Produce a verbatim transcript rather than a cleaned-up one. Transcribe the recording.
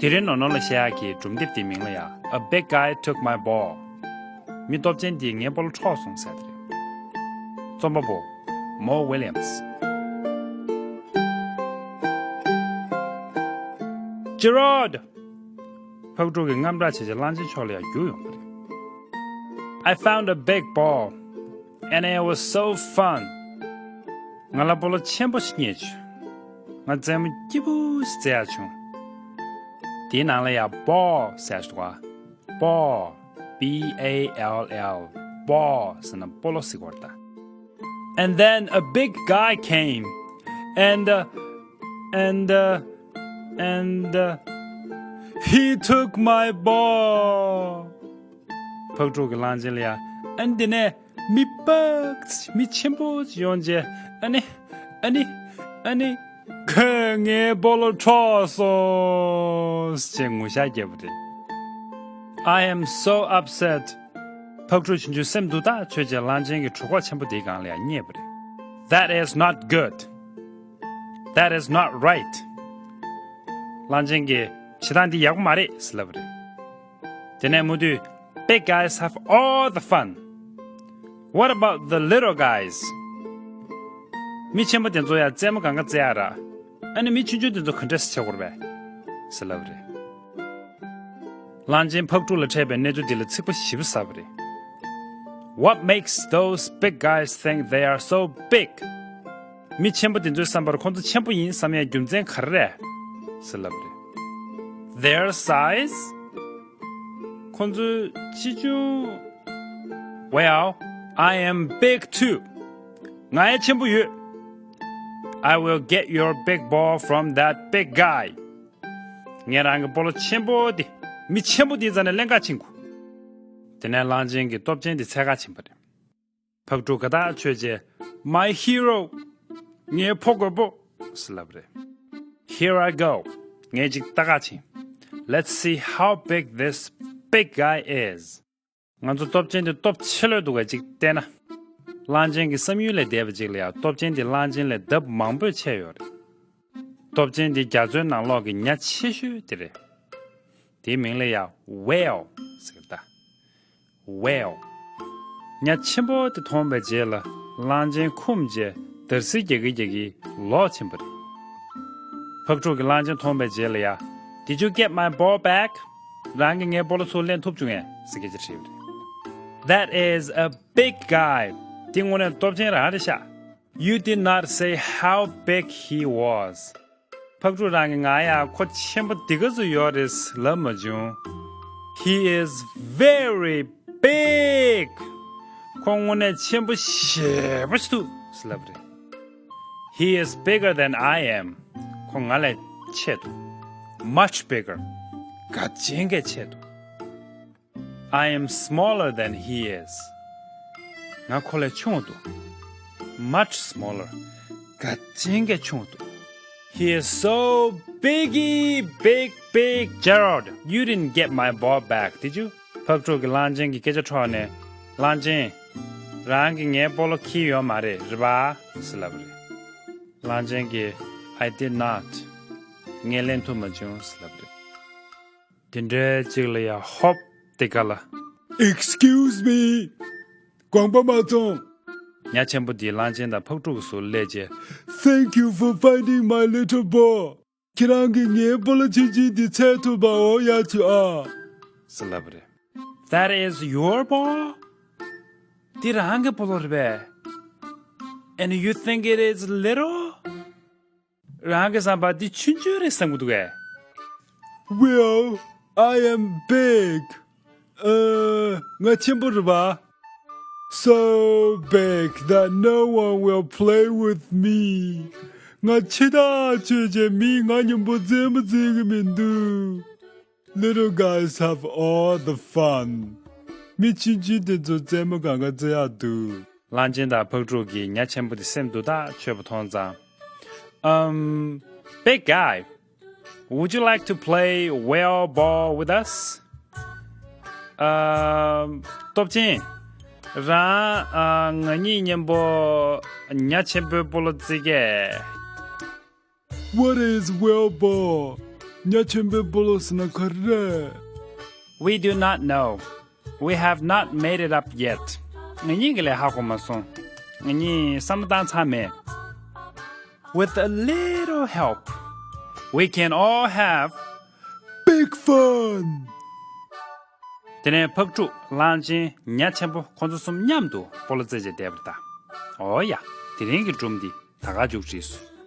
དེ་རིང་ནོར་ནོར་ལ་བཤད་ཡག་གི་སྒྲུང་དེབ་དེའི་མིང་ལ་ཡ། A big guy took my ball. མི་སྟོབས་ཅན་དེས་ངའི་སྤོ་ལོ་འཕྲོག་སོང་ཟེར་དེ་རེད། རྩོམ་པ་པོ། Mo Willems. Gerard! ཕག་ཕྲུག་གིས་རྔམ་སྐྲག་བྱས་བྱས་གླང་ཆེན་ཕྱོགས་ལ་ཡར་རྒྱུགས་ཡོང་བ་རེད། I found a big ball, and it was so fun. ང་ལ་སྤོ་ལོ་ཆེན་པོ་ཞིག་རྙེད་བྱུང་། ང་རྩེད་མོ་སྐྱིད་པོ་ཞིག་རྩེ་ཡག་བྱུང་། དེའི་ནང་ལ་ཡ་ball ཟེར་ཞིག་འདུག་ག ball, B A L L, ball ཟེར་ན་སྤོ་ལོ་ཟེར་གྱི་ཡོད་རེད་ད། And then a big guy came, and, uh, and, uh, and, uh, he took my ball. ཕག་ཕྲུག་གིས་གླང་ཆེན་ལ་ཡ། ཨ་ནི་དེ་ནས་མི་ཕག་ཅིག་མི་ཆེན་པོ་ཅིག་ཡོང་རྗེས། ཨ་ནི། ཨ་ནི། ཨ་ནི། ཁོས་ངའི་སྤོ་ལོ་འཕྲོག་སོང་ཞེས་ངུ་ཤག་བརྒྱབ་པ་རེད། I am so upset. ཕག་ཕྲུག་ཆུང་ཆུང་སེམས་སྡུག་ཐག་ཆོད་རྗེས་གླང་ཆེན་གྱི་གྲོད་ཁོག་ཆེན་པོ་དེའི་སྒང་ལ་ཡར་བསྙེས་པ་རེད། That is not good. That is not right. གླང་ཆེན་གྱིས་བྱེད་སྟངས་འདི་ཡག་པོ་མ་རེད་ཟེར་ལབ་པ་རེད། དེ་ནས་མུ་མཐུད། Big guys have all the fun. What about the little guys? མི་ཆེན་པོ་དེ་ཚོ་ཡང་རྩེད་མོ་གང་ག་རྩེ་ཡག་ར། ཨ་ནི་མི་ཆུང་ཆུང་དེ་ཚོ་ག་འདྲས་སེ་བྱེད་དགོས་རེད་པས། ཟེར་ལབ་པ་རེད། གླང་ཆེན་ཕག་ཕྲུག་ལ་འཕྲད་པའི་གནས་ཚུལ་འདི་ལ་ཚིག་པ་ཞེ་པོ་ཟ་བ་རེད། What makes those big guys think they are so big? མི་ཆེན་པོ་དེ་ཚོའི་བསམ་པར་ཁོང་ཚོ་ཆེན་པོ་ཡིན་བསམ་ཡའི་རྒྱུ་མཚན་ག་རེ་རེད། ཟེར་ལབ་པ་རེད། Their size? ཁོང་ཚོའི་ཆེ་ཆུང་། Well, I am big too. ང་ཡང་ཆེན་པོ་ཡོད། I will get your big ball from that big guy. ངས་རང་གི་སྤོ་ལོ་ཆེན་པོ་དེ་མི་ཆེན་པོ་དེའི་རྩ་ནས་ལེན་ག་ཕྱིན་དགོས། དེ་ནས་གླང་ཆེན་གྱི་སྟོབས་ཆེན་དེ་འཚོལ་ག་ཕྱིན་པ་རེད། ཕག་ཕྲུག་དགའ་ཐག་ཆོད་རྗེས། My hero! ངའི་ཕོ་རྒོད་པོ། ཟེར་ལབ་པ་རེད། Here I go. ངས་ཅིག་ལྟ་ག་ཕྱིན། Let's see how big this big guy is. ང་ཚོ་སྟོབས་ཆེན་དེ་སྟོབས་ཆེ་ལོས་འདུག་གས་ཅིག་བལྟས་ན། གླང་ཆེན་གྱི་བསམ་ཡུལ་ལས་འདས་པ་ཅིག་ལ་ཡང་སྟོབས་ཆེན་དེ་གླང་ཆེན་ལས་ལྡབ་མང་པོས་ཆེ་ཡོད་རེད། སྟོབས་ཆེན་དེ་རྒྱ་མཚོའི་ནང་ལོགས་ཀྱི་ཉ་ཆེ་ཤོས་དེ་རེད། དེའི་མིང་ལ་ཡང་whale ཟེར་གི་ད། Whale. ཉ་ཆེན་པོ་དེ་མཐོང་བའི་རྗེས་ལ་གླང་ཆེན་འཁུམས་རྗེས་འདར་སིག་རྒྱག་གི་རྒྱག་གི་ལོག་ཕྱིན་པ་རེད། ཕག་ཕྲུག་གིས་གླང་ཆེན་མཐོང་བའི་རྗེས་ལ་ཡ། Did you get my ball back? རང་གིས་ངའི་སྤོ་ལོ་ཚུར་ལེན་ཐུབ་བྱུང་ངས་ཟེར་སྐད་ཆ་དྲིས་པ་རེད། That is a big guy. དེ་དངོས་གནས་སྟོབས་ཆེན་རང་རེད་ཤག You did not say how big he was. ཕག་ཕྲུག་རང་གིས་ང་ཡ་ཁོ་ཆེན་པོ་འདི་ག་ཚོད་ཡོད་རེད་ལབ་མ་བྱུང་། He is very big. ཁོ་དངོས་གནས་ཆེན་པོ་ཞེ་པོ་ཅིག་འདུག་ཟེར་ལབ་པ་རེད། He is bigger than I am. ཁོ་ང་ལས་ཆེ་འདུག Much bigger. ག་ཅན་གས་ཆེ་འདུག I am smaller than he is. ང་ཁོ་ལས་ཆུང་བ་འདུག Much smaller. ག་ཅན་གས་ཆུང་བ་འདུག He is so biggy, big, big. Gerald, you didn't get my ball back, did you? ཕག་ཕྲུག་གིས་གླང་ཆེན་གྱི་སྐད་ཆ་འཕྲོག་ནས། གླང་ཆེན། རང་གིས་ངའི་སྤོ་ལོ་ཁྱེར་ཡོད་མ་རེད་རེད་པ། ཟེར་ལབ་པ་རེད། གླང་ཆེན་གྱིས། I did not. ངས་ལེན་ཐུབ་མ་བྱུང་ཟེར་ལབ་པ་རེད། དེ་འདྲའི་གཅིག་ལ་ཡ་ཧོབ་དེ་ག་ལ། Excuse me. དགོངས་པ་མ་ཚོམས། ཉ་ཆེན་པོ་དེས་གླང་ཆེན་དང་ཕག་ཕྲུག་གི་ཟུར་སླེབས་རྗེས། Thank you for finding my little ball. ཁྱེད་རང་གིས་ངའི་སྤོ་ལོ་ཆུང་ཆུང་འདི་འཚོལ་ཐུབ་པ་འོ་ཡག་བྱུང་ཨ། ཟེར་ལབ་པ་རེད། That is your ball? འདི་རང་གི་སྤོ་ལོ་རེད་པས། And you think it is little? རང་གི་བསམ་པར་འདི་ཆུང་ཆུང་རེད་བསམ་གྱི་འདུག་གས། Well, I am big. ཨ། ང་ཆེན་པོ་རེད་པ། So big that no one will play with me. ང་ཆེ་ཐག་ཆོད་ཅེས་མིས་ང་མཉམ་པོ་རྩེད་མོ་རྩེ་གི་མི་འདུག Little guys have all the fun. མི་ཆུང་ཆུང་དེ་ཚོ་རྩེད་མོ་གང་ག་རྩེ་ཡག་འདུག་གླང་ཆེན་དང་ཕག་ཕྲུག་གིས་ཉ་ཆེན་པོ་དེ་སེམས་སྡུག་ཐག་ཆོད་པ་མཐོང་ཙང་། Um, big guy, would you like to play whale ball with us? Um, སྟོབས་ཆེན། རང་ང་གཉིས་མཉམ་པོ་ཉ་ཆེན་པོའི་སྤོ་ལོ་རྩེ་གས། What is whale ball? ཉ་ཆེན་པོའི་སྤོ་ལོ་ཟེར་ན་ག་རེ་རེད། We do not know. We have not made it up yet. ང་གཉིས་ཀྱིས་ལས་ཧ་གོ་མ་སོང་། ང་གཉིས་བསམ་བློ་བཏང་ཚར་མེད། With a little help, we can all have big fun. དེ་ནས་ཕག་ཕྲུག་གླང་ཆེན་ཉ་ཆེན་པོ་ཁོ་ཚོ་གསུམ་མཉམ་དུ་སྤོ་ལོ་རྩེད་བྱས་བསྡད་པ་རེད་ད། འོ་ཡ། དེ་རིང་གི་སྒྲུང་འདི་ད་ག་མཇུག་བསྒྲིལ་སོང་